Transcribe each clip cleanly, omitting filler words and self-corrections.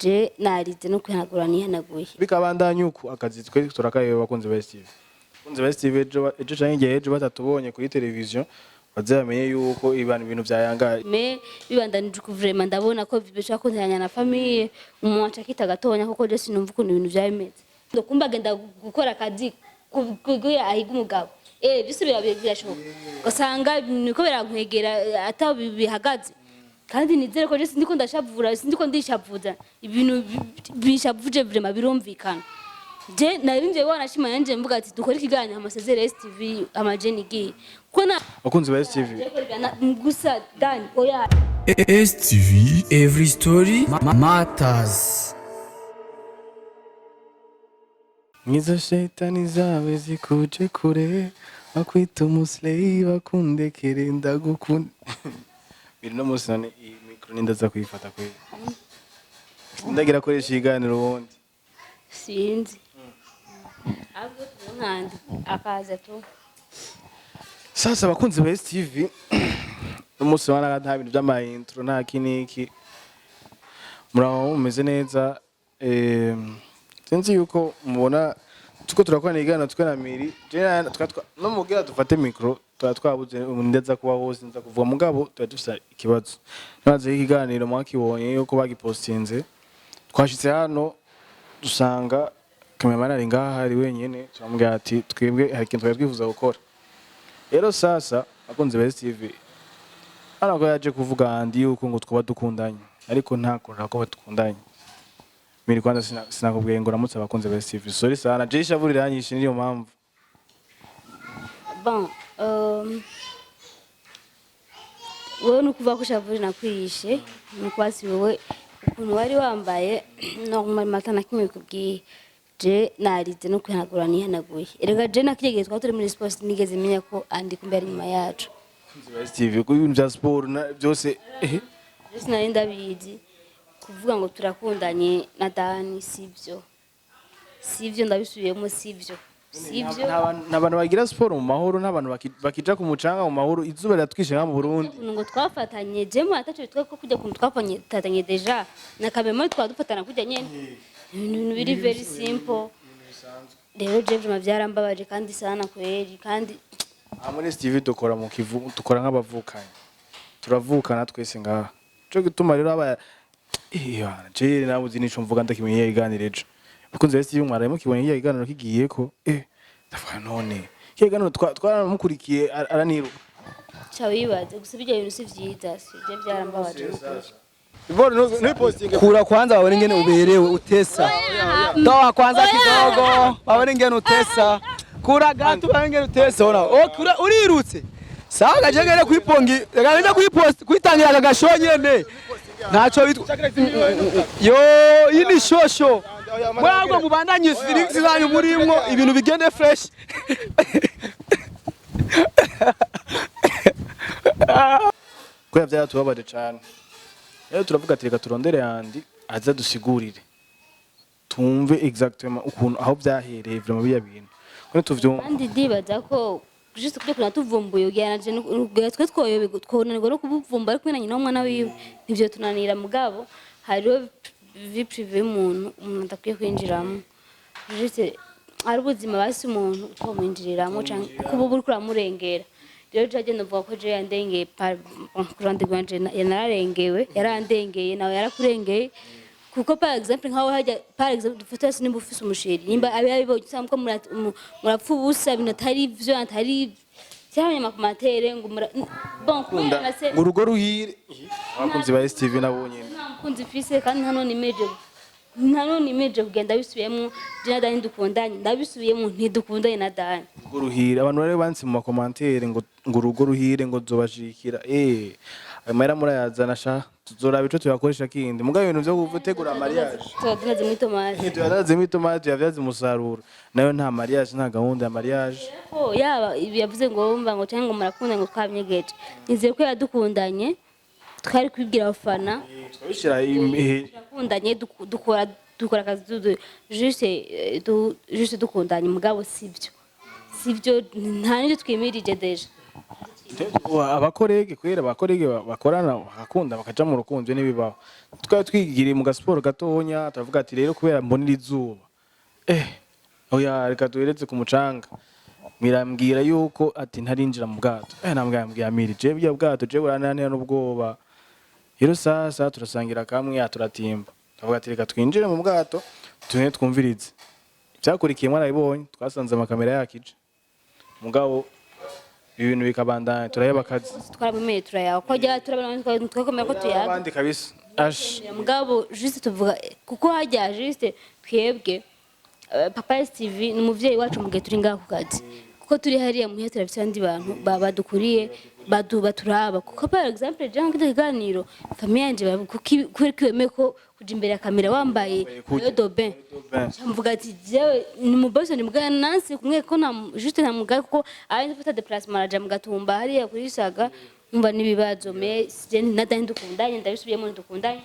Je narize no kwihanagura nihanaguye. Bikabandanya uku akazi twe turakaye. Bakunzi ba STV, bakunzi ba STV, ejo canke igihe ejo batatubonye kuri television, baze bamenye yuko ibintu vyayangaye. Mais bibandanije uku, vraiment ndabona ko bishobora kunteranya na famille. Umuntu aca akita gatonya, kuko je sinumva ukuntu ibintu vyaba bimeze. Kumba agenda gukora akazi kugira ahiga umugabo, byose birashoboka, ugasanga niko birankwegera ata bihagaze. Kandi nizere ko je sindiko ndashavura, sindiko ndishavuza ibintu bishavuje. Vraiment birumvikana. Je narinje wanashima yanje mvuga ati dukore ikiganiro amasezere STV amajeni igiye kuko na Bakunzi ba STV. Gusa Dan, oya. STV Every Story Matters. Mwiza, shetani zawe zikuje kure, bakwita umusley, bakundekere, ndagukunda. Biri no munsi none iyi micro nindaza kuyifata kwe, ndagira akoresha ikiganiro ubundi. Sinzi, ahubwo nkandi akaza tu. Sasa abakunzi ba STV, umunsi wana nta bintu by'ama intro, nta kiniki, muraho mumeze neza. Sinzi yuko mubona tuko turakorana ikiganiro twe na Miri. No mubwira dufate micro tuba twabuze ndeza kuba hose nza kuvuga, mugabo tuba dufise ikibazo. Naze ikiganiro mwakibonye yuko bagipostinze, twashitse hano dusanga cameraman ari ngaha ari wenyene. Turamubwira ati twebwe hari ikintu twari twifuza gukora. Rero sasa akunze ba STV, hano ko yaje kuvuga andi yuko ngo twaba dukundanye, ariko nta kuntu ko dukundanye. Miri, kwanza sinakubwiye ngo uramutse abakunzi ba STV. Sorry sana, je ishavu riranyishe, niyo mpamvu. Bon, wowe ni ukuvuga ko ushavuje nakwihishe, ni ukuba si wowe ukuntu wari wambaye normal mata na kimwe bikubwiye. Je narize no kwihanagura nihanaguye. Erega je nakigeze twaba turi muri sport, nigeze menya ko andi kumbe ari inyuma yacu. Abakunzi ba STV, ko ibintu bya siporo byose Je sinari ndabizi. Kuvuga ngo turakundanye na Dani sibyo, sibyo, ndabisubiyemo, sibyo, sibyo. Nta bantu bagira siporo mu mahoro, nta bantu bakija ku mucanga mu mahoro, izuba riratwishe nka mu Burundi. Ukuntu ngo twafatanye, je mu ataco bitwa ko kujya kuntu twafatanye déjà na kamema twadufatana kujya nyene, ibintu biri very simple. Rero je vraiment byarambabaje kandi sana kweri kandi. Aha muri STV dukora mu kivu, dukora nk'abavukanyi, turavukana twese ngaha. Cyo gituma rero aba je nabuze nico mvuga. Ndakimenye iganiro ejo, bakunze ba STV, mwaraye mukibonye iya iganiro kigiye ko ndavuga none kiganiro twaramukurikiye araniruka. Ca wibaze gusa, ibyo bintu si vyiza, sivyo, byarambabaje n'ukuri. Iboro ntupostinge. Kura kwanza babone ingene uberewe utesa. Toa kwanza kidogo babone ingene utesa. Kura gato babone ingene utesa. Ona oh, kura urirutse. Sawa gaje ngene kwipongi reka nje kwipost kwitangira aka gasho nyene. Ntaco bitwa yo iyi ni shosho. Mwabwo mubandanye feelings zanyu murimwo ibintu bigende fresh. Kubera byaratubabaje cane, rero turavuga ati reka turondere yandi aza dusigurire, tumve exactement ukuntu aho byahereye vraiment biya bintu kuko tuvyumva. Kandi ndibaza ko juste kubyo kuna tuvumbuye ugereranyije twe twoyobe twonanirwa no kubuvumbura, ariko na nyina w'umwana wiwe ntivyo tunanira. Mugabo hariho vie privée y'umuntu umuntu adakwiye kwinjiramo. Juste ari ubuzima basi umuntu utomwinjiriramo canke kuba uba uriko uramurengera. Rero je agenda mvuga ko je yandengeye ku ruhande rwanje, nararengewe, yarandengeye, nawe yarakurengeye. Kuko par exemple nkaho hajya, par exemple dufate hasi, nimba ufise umusheri, nimba abe yabibonye usanga ko murapfa ubusa ibintu atari vyo, atari cyangwa amakomantere ngo bon kubera na se Ngo urugo ruhire, abakunzi ba STV nabo nyene. Nta mukunzi mfise kandi nta none imeje, nta none imeje kugenda bisubiyemo. Je na Dani dukundanye, ndabisubiyemo, ntidukundanye na Dani. Urugo ruhire, abantu bari banditse mu makomantere ngo urugo ruhire, ngo nzobashikira. Ayo mahera murayazana sha, tuzoraba ico tuyakoresha kindi. Mugabo ibintu vyo gutegura mariage Tuba muri tomate. Tuyadazemo itomati, tuyavyaze umusaruro nayo. Nta mariage, nta gahunda ya mariage. Ko yaba ibi yavuze ngo wumva ngo cyangwa ngo murakunda ngo twabinyegeje, nizeye ko yadukundanye twari kubibwira abafana. Twabishira Turakundanye, dukora akazi juste juste dukundanye. Mugabo sibyo, sibyo, nta n'ibyo twimirije déjà. Abakorege kwera abakorege bakorana bakakunda bakaja mu rukundo n'ibibaho. Twari twigiriye mu gasiporo gatonya, turavuga ati rero kubera mbonera izuba, oya, reka duhereze ku mucanga. Mirambwira yuko ati ntarinjira mu bwato. Nambwira mbwira Miri, je bya bwato je burananira n'ubwoba. Rero sasa turasangira kamwe, turatimba, turavuga ati reka twinjire mu bwato tune twumvirize. Ivyakurikiye mwarabibonye, twasanze amakamera yakije, mugabo ibintu bikabandanya, turaheba akazi. Twarabimeye, turayaga ko rya turabona twakomera ko tuyaga. Abandi kabisa ash. Mugabo juste tuvuga kuko hajya juste twebwe, Papa STV ni umuvyeyi wacu mu gihe turi ngaha ku kazi, kuko turi hariya muhe turafite abandi bantu badukuriye baturaba. Kuko par exemple je nk'iki kiganiro, famille yanje kubera ko wemeye ko kuja imbere ya kamera wambaye maillot de bain, mvuga ati jewe ni mu boss, ni mbwa nansi kumwe ko na juste na mugaye, kuko ari mfata déplacement araja mu Gatumba hariya kuri Saga, umva n'ibibazo. Mais je na Dani dukundanye, ndabisubiyemo, ntidukundanye.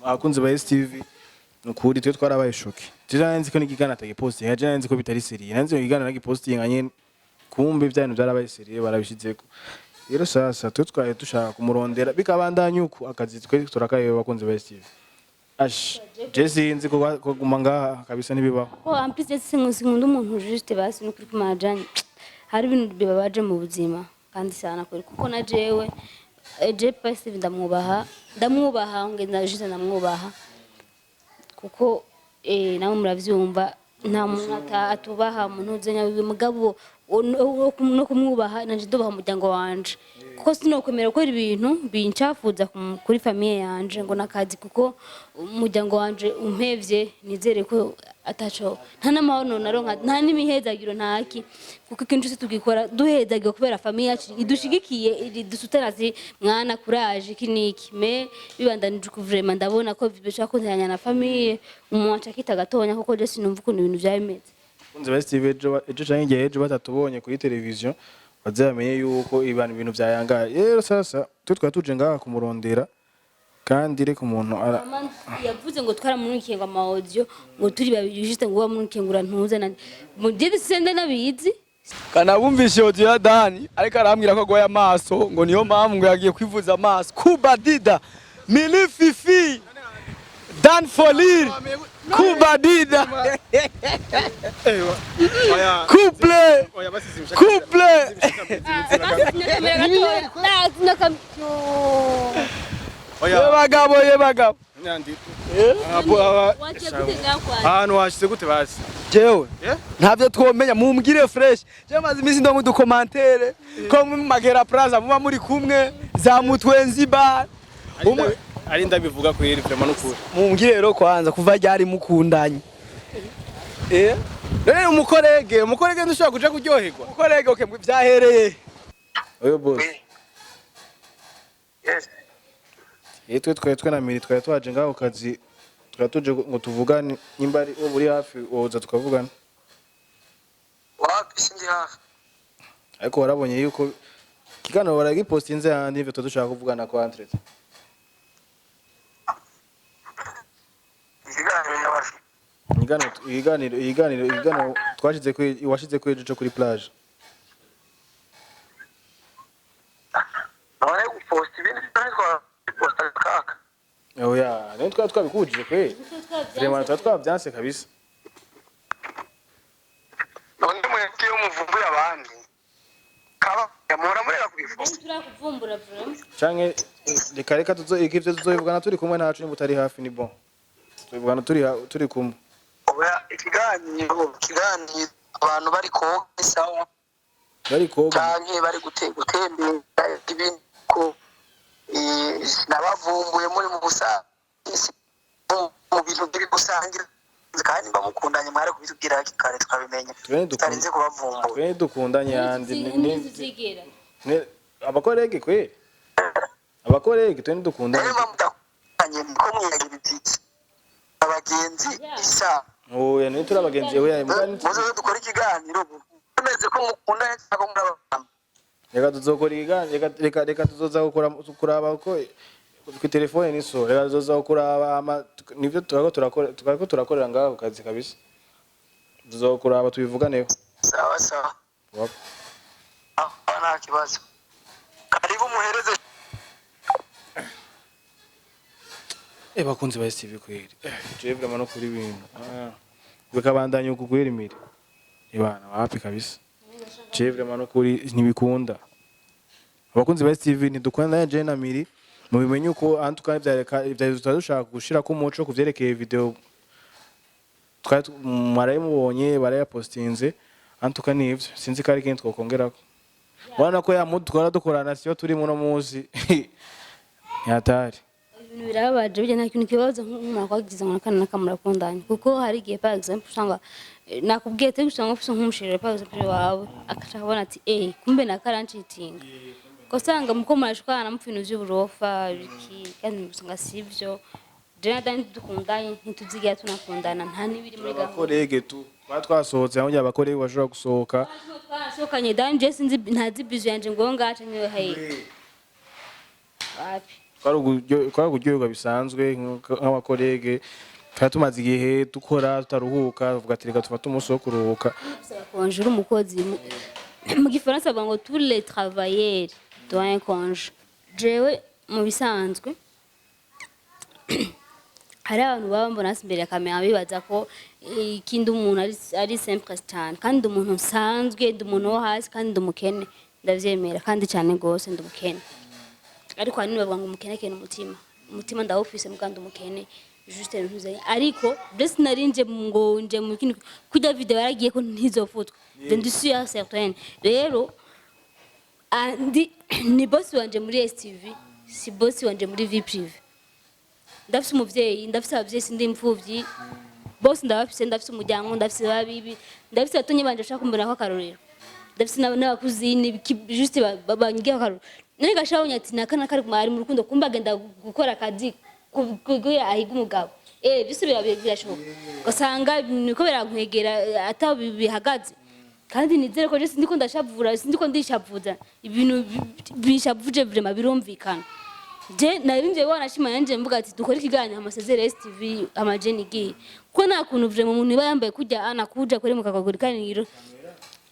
Abakunzi ba STV, nukuri twe twarabaye choqué. Je nzi ko n'ikiganiro atagipostinga, je nzi ko bitari sérieux, nzi ko ikiganiro nagipostinga nyene, kumbe bya bintu byarabaye sérieux, barabishizeko. Rero sasa twe twari dushaka kumurondera, bikabandanya uku akazi twe turakayeba. Abakunzi ba STV, ash, je sinzi ko kuguma ngaha kabisa ntibibaho. Ko en plus je sinkunda umuntu juste basi nukuri kumajanye hari ibintu bibabaje mu buzima kandi sana kuri, kuko na jewe je pasi ndamwubaha, ndamwubaha ngenda juste ndamwubaha, kuko nawe muravyumva, nta muntu atubaha umuntu uzenya mugabo no kumwubaha nanje ndubaha umuryango wanje, kuko sinokwemera gukora ibintu bincafuza kuri famille yanje ngo nakazi, kuko umuryango wanje umpevye nizere ko ataco, nta n'amahoro naronka, nta n'imihezagiro, ntaki, kuko ikintu cyose tugikora duhezagiwe kubera famille yacu idushigikiye, idusutana ati mwana courage, iki niki. Mais bibandanije uku, vraiment ndabona ko bishaka kunteranya na famille, umuntu aca akita gatonya, kuko je sinumva ukuntu ibintu vyaba bimeze. Abakunzi ba STV, ejo canke igihe ejo batatubonye kuri televiziyo, baze bamenye yuko ibintu vyayangaye. Rero sasa twe twari tuje ngaha kumurondera, kandi reka umuntu ara Mama yavuze ngo twaramunikiye ngo ama audio ngo turi babiri juste, ngo wamunikiye ngo urantuze na mu gihe sende nabizi. Kanabumvishe audio ya Dani ariko arambwira ko agoye amaso, ngo niyo mpamvu ngo yagiye kwivuza amaso. Kubadida Mili Fifi Dan Folir Kubadida couple couple. Ye bagabo, ye bagabo. Ahantu washyize gute basi? Jewe Eh? ntavyo twomenya, mumbwire fresh. Jewe maze iminsi ndo mudukomantere ko mu Magera Plaza muba muri kumwe za Mutwenzi bar. Ari ndabivuga kweri, vraiment n'ukuri. Mumbwire rero kwanza, kuva ryari mukundanye? Rero umukorege ntushobora kuja kuryoherwa. Mukorege, okay, vyahereye. Oyo boss. Yes. Twe twari twe na Miri twari twaje ngaho kazi, twari tuje ngo tuvugane, nimba ari wowe uri hafi woza tukavugana. Wapi, sindi hafi. Ariko warabonye yuko ikiganiro baragipostinze handi, ivyo dushaka kuvugana kwa entretien. Ikiganiro nyabasha. Ikiganiro twashize kuri washize kuri ejo kuri plage. None guposta ibindi twaposta kaka. Oya, niyo twari twabikujije kweli. Vraiment twari twabyanse kabisa. None mwebwe iyo muvumbuye abandi. Kaba muhora murera kubivuga. Turakuvumbura vraiment. Canke reka tuzo ivyo tuzobivugana turi kumwe ntacu, niba utari hafi ni bon. Tubivugana turi kumwe. Oya, ikiganiro abantu bari koga ni sawa. Bari koga. Canke bari gutembera ibindi ko nabavumbuye muri mu busa mu bintu biri gusangira, kandi bamukundanye mwari kubitubwira hakiri kare tukabimenya. Twe ntidukunda- Tutarinze kubavumbura. Twe dukundanye yandi Ntituvyigera. Abakorege kweli. Abakorege twe ntidukundanye. Rero mudakundanye niko mwiyagira ibyiki abagenzi isa. Oya, ni turi abagenzi, oya mbwa. Muze dukora ikiganiro mumeze ko mukundanye cyangwa muri abana. Reka tuzokora ikiganiro, reka tuzoza gukora kuraba uko ku telefone niso, reka tuzoza kuraba ama nivyo turako turakorera ngaho ku kazi kabisa. Tuzokuraba tubivuganeho. Sawa sawa. Wap. Ah. Sawa, nta kibazo, karibu muhereze. Bakunzi ba STV kweri. Je vraiment no kuri ibintu. Ah. Bikabandanya uku kweri mire. Ibana wapi kabisa. Je vraiment no kuri ntibikunda. Abakunzi ba STV, ntidukunda je na Miri. Mubimenye uko antuka vyareka ivya dushaka gushira ko umuco kuvyerekeye video twari mwarayimubonye, barayapostinze. Antuka nivyo, sinzi ko ari ikindi twokongerako. Urabona ko ya mudu twara dukorana siyo turi muno munsi ntihatari. Ibintu birababaje burya, nta kintu kibabaza nk'umuntu akwagize ngo nakana nakamurakundanye, kuko hari igihe, par exemple, usanga nakubwiye ati usanga ufise nk'umu chéri, par exemple, wawe akaca abona ati kumbe nakarancitinga, ugasanga muko murashwana mupfa ibintu vy'uburofa biki, kandi usanga sivyo. Je na Dani dukundanye, ntituzigera tunakundana, nta n'ibiri muri gahunda. Aba collègues tu twaba twasohotse aho aba collègues bashobora gusohoka. Twarasohokanye. Dani je sinzi, ntazi bizu yanje ngo ngaca niwe haye wapi. Twari ukuryoherwa bisanzwe nk'aba collègues. Twari tumaze igihe dukora tutaruhuka, tuvuga ati reka tufate umunsi wo kuruhuka. Gusaba congé uri umukozi, mu gifaransa bavuga ngo tous les travailleurs doivent un congé. Jewe mu bisanzwe hari abantu baba mbona hasi imbere ya kamera bibaza ko ikindi umuntu ari simple cyane, kandi ndi umuntu nsanzwe, ndi umuntu wo hasi, kandi ndi umukene, ndavyemera kandi cyane gose, ndi umukene. Ariko ahanini bavuga ngo umukene akena umutima, umutima ndawufise muga ndi umukene juste ntuzanye. Ariko mbese nari nje ngo nje mu kindi kurya video yaragiye ko ntizofutwa, je ndi sûre certaine. Rero andi ni boss wanje muri STV, si boss wanje muri vie privée. Ndafise umuvyeyi, ndafise abavyeyi, sindi imfuvyi, bose ndabafise, ndafise umuryango, ndafise babibi, ndafise abatonyi banje bashaka kumbonako akarorero, ndafise n'aba cousines juste banyigiyeho akarorero. None gashabonye ati naka naka ari mu rukundo, kumbe agenda gukora akazi kugira ahiga umugabo. Byose birashoboka, ugasanga niko birankwegera ata bihagaze. Kandi nizere ko je sindiko ndashavura, sindiko ndishavuza, ibintu bishavuje vraiment birumvikana. Je nari nje wanashima yanje mvuga ati dukore ikiganiro amasezere STV amajeni igiye, kuko nta kuntu vraiment umuntu iba yambaye kujya anakuja kuri mu kakaguru kaniro.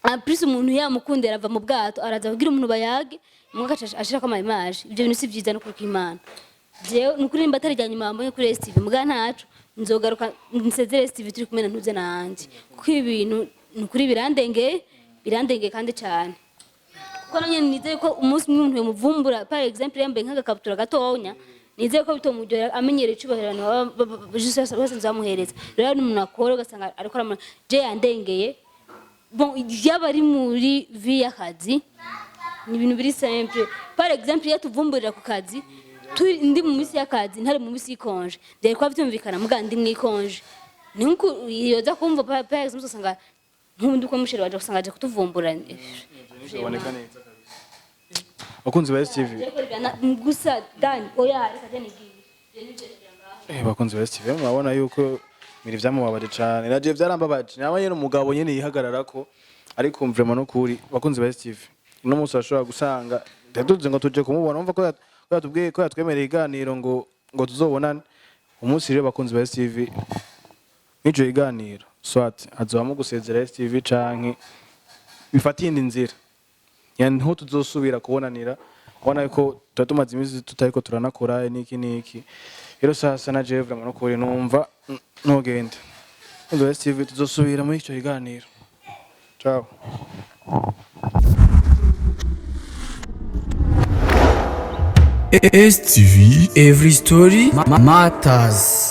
En plus umuntu yamukundera ava mu bwato araza kugira umuntu bayage umwe agaca ashirako ama image. Ibyo bintu si byiza no kuri Imana. Jewe nukuri nimba atari rya nyuma mbonye kuri STV, muga ntaco nzogaruka nsezere STV turi kumwe na ntuze nanje, kuko ibi bintu nukuri birandengeye, birandengeye kandi cyane, kuko nanye nizeye ko umunsi umwe umuntu yomuvumbura, par exemple yambaye nk'agakabutura gatonya, nizeye ko bitomuryohera, amenyereye icubahiro abantu baba juste basanzwe bamuhereza. Rero ni umuntu akora ugasanga ariko aramura, je yandengeye. Bon, yaba ari muri vie y'akazi ni ibintu biri simple. Par exemple iyo tuvumburira ku kazi turi ndi mu minsi y'akazi, ntari mu minsi y'i congé, byari kuba byumvikana, muga ndi mu i congé ni nkuko yoza kumva par exemple usanga nk'undi uko mu chéri waje usanga aje kutuvumbura. Biboneka neza kabisa, bakunzi ba STV. Gusa Dani, oya, reka je nigiye. Bakunzi ba STV, murabona yuko miri vyamubabaje cane, naje vyarambabaje. Nawe nyene umugabo nyene yihagararako, ariko vraiment no kuri bakunzi ba STV, uno munsi bashobora gusanga yaduze ngo tuje kumubona, umva ko ko yatubwiye ko yatwemereye iganiro ngo tuzobonane umunsi. Rero bakunzi ba STV, n'ico kiganiro soit azobamo gusezera STV canke bifata iyindi nzira, yani niho tuzosubira kubonanira. Ubona ko tuba tumaze iminsi tutariko turanakora niki niki. Rero sasa na jewe vraiment nukuri numva ntugende. Bakunzi ba STV, tuzosubira muri ico kiganiro. Ciao. STV Every Story Matters.